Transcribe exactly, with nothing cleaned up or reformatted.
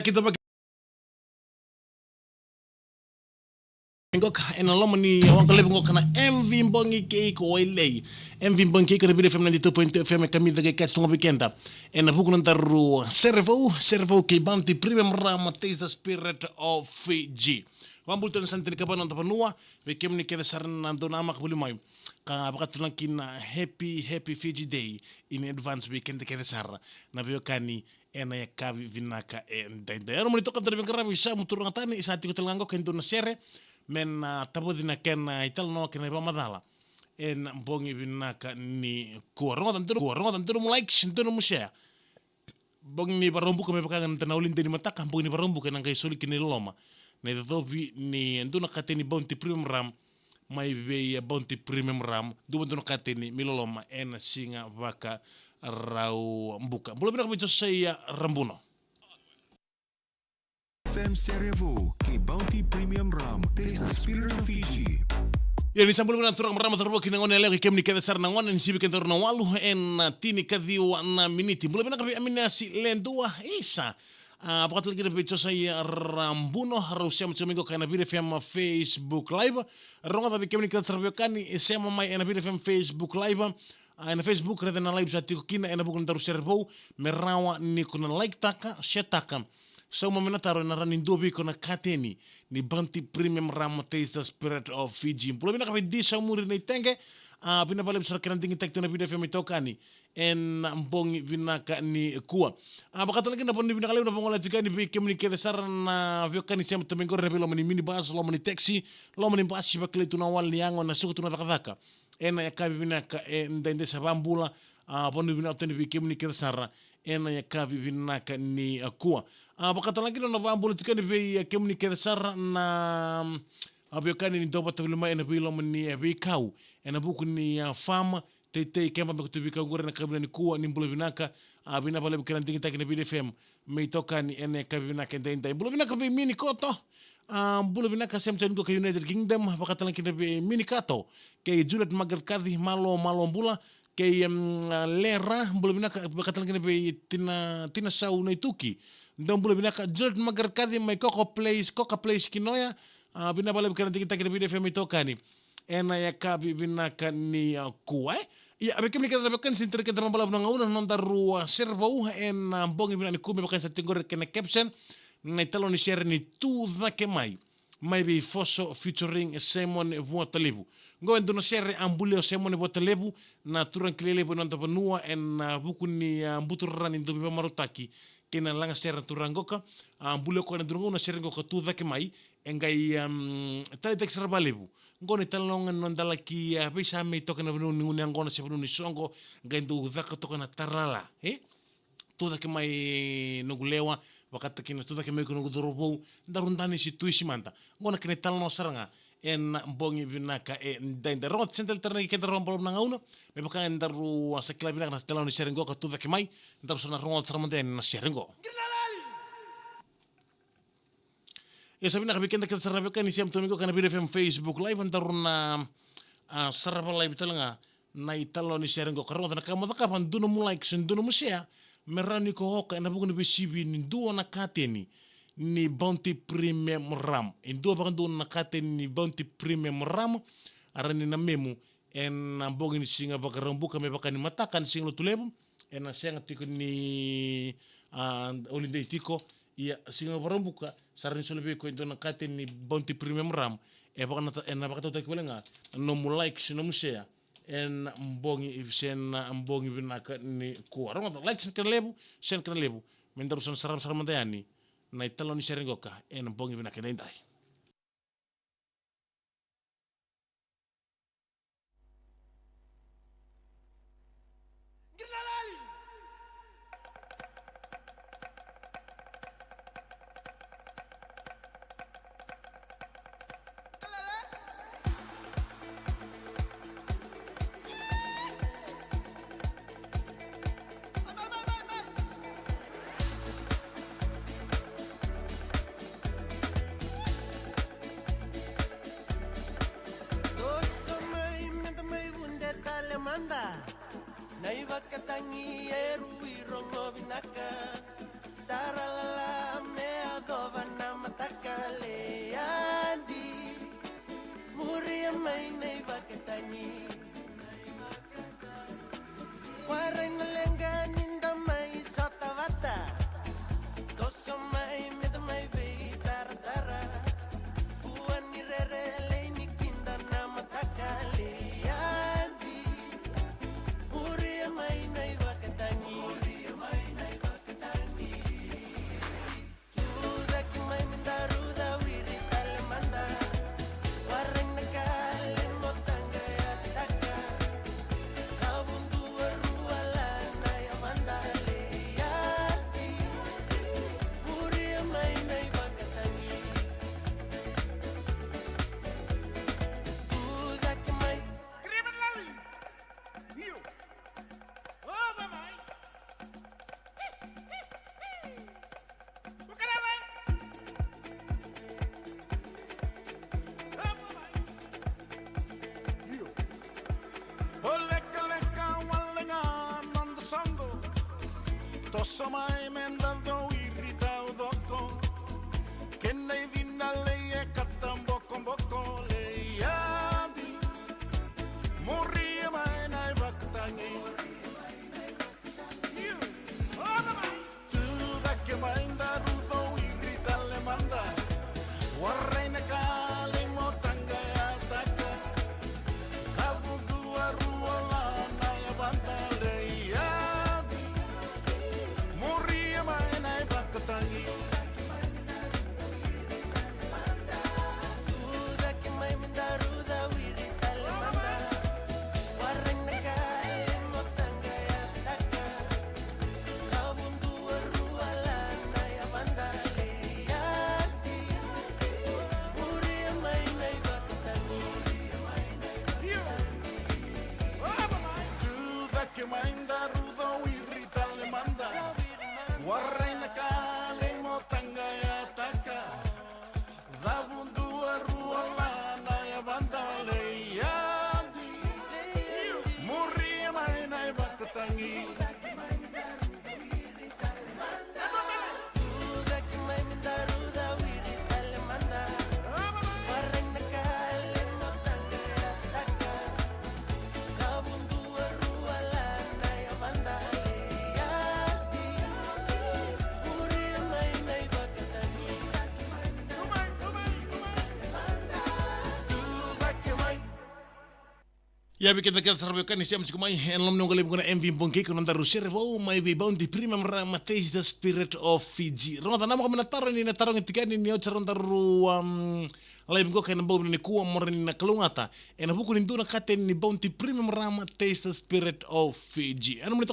Kidavaki. Qoka ena loma ni waqa levu qoka na M V Bogi kei iko Wailei. M V Bogi kei iko na Viti F M ninety-two point two F M e kamica qai kati toga vei keda. Ena vuku na daru sere vou, sere vou kei Bounty Premium Rum, Taste the Spirit of Fiji. Vabula tale na Santa ni kavana na vanua, vei kemuni kece sara na dou namaka voli mai. Ka vakatulaki na happy, happy Fiji Day in advance vei keda kece sara na veiwekani ena yakavi vinaka e daidai. Ena moni toka dara veiqaravi sa mu turaga tani, sa tiko tale ga qoka e dua na sere me na tavoci na kena italanoa kei na ivakamacala ena bogi vinaka ni kua. Rogoca donu, kua, rogoca donu mu like, donu mu share. Bogi ni Vakaraubuka me vaka ga na holiday ni mataka, bogi ni Vakaraubuka ena qai soli kina i loloma na icocovi ni dua na kateni Bounty Premium Rum, mai vei a Bounty Premium Rum, dua dua na kateni me loloma ena siga Vakaraubuka. Bula vinaka vei Josaia Rabuno. F M Sere Vou kei Bounty Premium Rum. Taste the spirit of Fiji. Ia ni sa bula vinaka turaga, marama, cauravou kei na gone yalewa kei kemuni kece sara na gone ni sivi kei daru na walu ena tini ka ciwa na miniti. Bula vinaka vei Aminiasi Ledua, isa. A, vakatulaki kina vei Josaia Rabuno, rau sema tiko mai qoka ena Viti F M Facebook Live. Rogoca vei kemuni kece sara veiwekani, sema mai ena Viti F M Facebook Live. A, ena Facebook, raica na live sa tiko kina ena vuku na daru sere vou, me rawa ni ko na like taka, share taka. Sauma me na taro ena rawa ni dua vei iko na kateni ni Bounty Premium Rum, Taste the Spirit of Fiji. Bula vinaka vei Di Saumuri na itege. A, vinaka vakalevu sara kei na digitaki tu na Viti F M itokani ena bogi vinaka ni kua. A, vakatulaki na vanua vinaka levu na vagolea tiko yani vei kemuni kece sara na veiwekani sema tu mai qori ena veiloma ni minibus, loma ni taxi, loma ni basi, vakilai tu na wale ni yago, na suka tu na cakacaka ena yakavi vinaka e daidai. Sa vabula, a, vanua vinaka tu yani vei kemuni kece sara ena yakavi vinaka ni, a, kua. A, vakatulaki na nona vabula tiko yani vei, a, kemuni kece sara na, a, veiwekani ni dau vata voli mai ena veiloma ni, a, veikau ena vuku ni, a, farm, teitei, keba, me ko tu veikau qori ena yakavi vinaka ni kua, ni bula vinaka. A, vinaka vakalevu kei na digitaki na Viti F M me itokani ena yakavi vinaka e daidai. Bula vinaka vei Mini Koto. A, bula vinaka, sema tiko yani qo kei United Kingdom, vakatulaki na vei Mini Kato kei Juliet Margaret Kathy, malo, malo bula. Kei, em, a, Lera, bula vinaka, vakatulaki na vei Tina, Tina Sau na ituki. Dou bula vinaka, Juliet Margaret Kathy mai Coco Place, Coca Place Kinoya. A, vinaka vakalevu kei na digitaki na Viti F M itokani ena yakavi vinaka ni, a, kua, e. Ia, a, vei kemuni kece na veiwekani, sega ni tara keda vakabalavu na gauna, na nodaru, a, sere vou ena, a, bogi vinaka ni kua, me vaka ni sa tiko qori kei na caption, na italanoa ni sere ni Tu Cake Mai, mai vei Foso featuring Simon Vuatalevu. Qo e dua na sere a bulia o Simon Vuatalevu, na turaga kilai levu ena noda vanua ena, a, vuku ni, a, buturara ni dau veivakamarautaki kei na lagasere na turaga qoka. A, bulia o koya ena dua na gauna na sere qoka, Tu Cake Mai, e qai, em, taleitaki sara vakalevu. Qo na italanoa ga ni noda laki, a, veisame toka ena vanua ni gunu yaqona se vanua ni soqo, qai dau caka toka na taralala, e? Tu cake mai noqu lewa, vakataki na tu cake mai ko noqu cauravou, daru danisi, twist mada. Qo na kena italanoa sara ga ena bogi vinaka e daidai. Rogoca, sega ni tara na keda vakabalavu na gauna, me vaka e daru, a, sa kila vinaka na italanoa ni sere qo ka Tu Cake Mai, daru sa na rogoca sara mada yani na sere qo. E sa vinaka vei keda kece sara na veiwekani sema tu mai qo ka na Viti F M Facebook Live, daru na, a, sarava live tale ga na italanoa ni sere qo. Ka rogoca na ka mo cakava, dua nomu like, se dua nomu share, me rawa ni ko oka ena vuku ni veisivi ni dua na kateni ni Bounty Premium Rum. E dua vakadua na kateni ni Bounty Premium Rum, a rawa ni na memu ena bogi ni siga Vakaraubuka me vaka ni mataka ni siga Lotulevu, ena sega tiko ni, a, holiday tiko. Ia, siga Vakaraubuka sa rawa ni soli vei iko e dua na kateni ni Bounty Premium Rum. E vaka na ta-, ena vakatautaki wale ga na nomu like se nomu share ena bogi, se na bogi vinaka ni kua. Rogoca, like se na kena levu, se na kena levu, me daru sa na sarava sara mada yani na italanoa ni sere qoka ena bogi vinaka e daidai. Toso mai, meda mai vude tale mada. Na ivakatagi e rui rogo vinaka. Taralala me Tomai me da dou iri taucoko. Kena icina lei e kata bokoboko lei adi. Muria mai na ivakatagi. Tucake mai daru dou iri tale mada. Warai na ka lei mo taqayataka. Cavu dua rua la na yavada lei adi. Muria mai na ivakatagi. Tucake mai me daru dou iri tale mada. Warai na ka lei mo taqayataka. Cavu dua rua la na yavada lei adi. Muria mai na ivakatagi. Tucake mai daru dou iri tale mada. Warai na ka lei mo taqayataka. Cavu dua rua la na yavada lei adi. Muria mai na ivakatagi. Tucake mai me daru dou iri tale mada. Warai na ka lei mo taqayataka. Cavu dua rua la na yavada lei adi. Muria mai na ivakatagi. Tucake mai. Ia vei keda kece sara vei koya ni sema tiko mai ena loma ni noqu live qo na M V Bogi, ko nodaru sere vou mai vei Bounty Premium Rum, Taste the Spirit of Fiji. Rogoca na maka me na taro ni na tarogi tiko yani ni oti sara nodaru, um, live qo kei na bogi ni kua mo rawa ni na kalougata ena vuku ni dua na kateni ni Bounty Premium Rum, Taste the Spirit of Fiji. Ena moni